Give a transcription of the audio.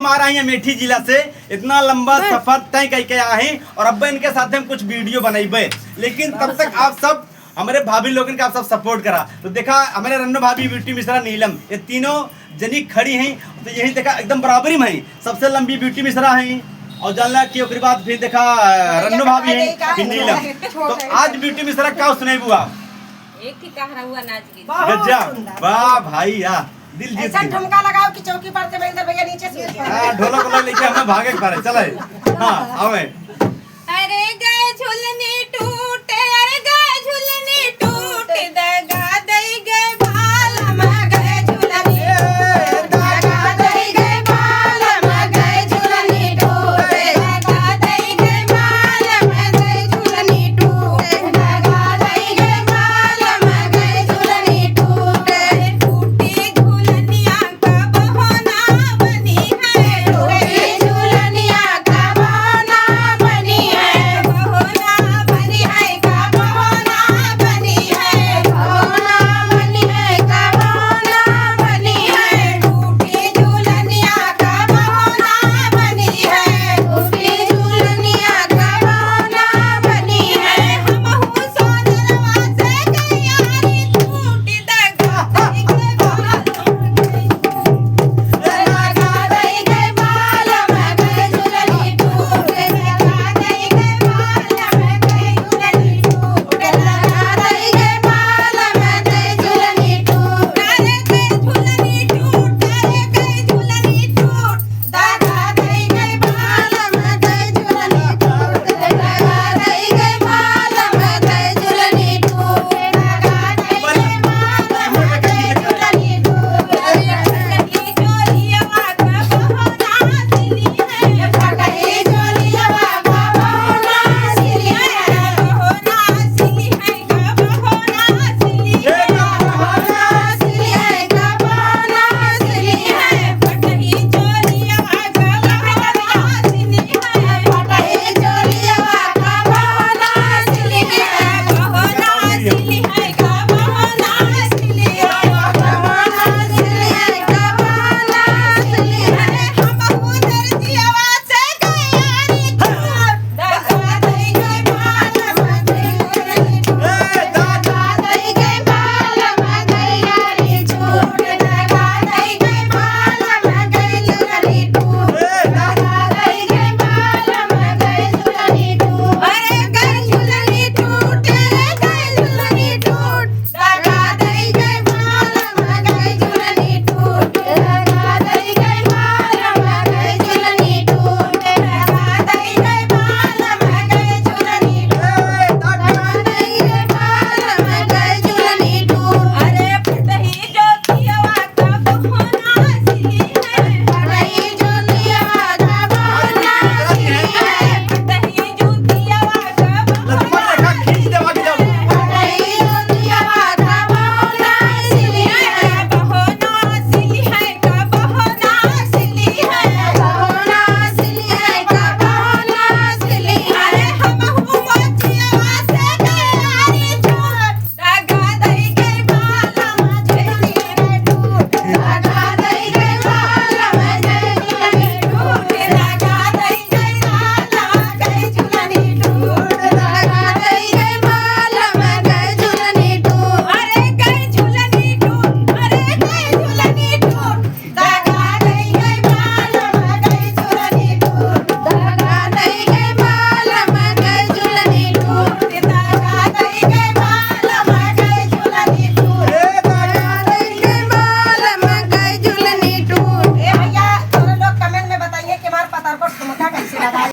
आ रही है अमेठी जिला से, इतना लंबा सफर तय करके आए हैं और अब इनके साथ हम कुछ वीडियो बनाइबे, लेकिन तब तक आप सब हमारे भाभी लोगन के आप सब सपोर्ट करा। तो देखा हमारे रन्नो भाभी, ब्यूटी मिश्रा, नीलम, ये तीनों जनी खड़ी हैं, तो यही देखा एकदम बराबरी में है। सबसे लंबी ब्यूटी मिश्रा हैं और जानला कि ओकरे बाद फिर देखा रन्नो भाभी हैं, फिर नीलम। तो आज ब्यूटी मिश्रा का सुनेबू आप? एक ही कहरा हुआ नाच गीत। बहुत गजब, सुंदर। वाह भाई यार, दिल जीत ऐसा गई। ठुमका लगाओ कि चौकी पर से महेंद्र भैया नीचे से गिर पड़े। हाँ, ढोलक वोलक लेके हमें भागे के पड़े। चले, हाँ आवे। अरे गए झुलनी टूटे, अरे गए झुलनी टूटे।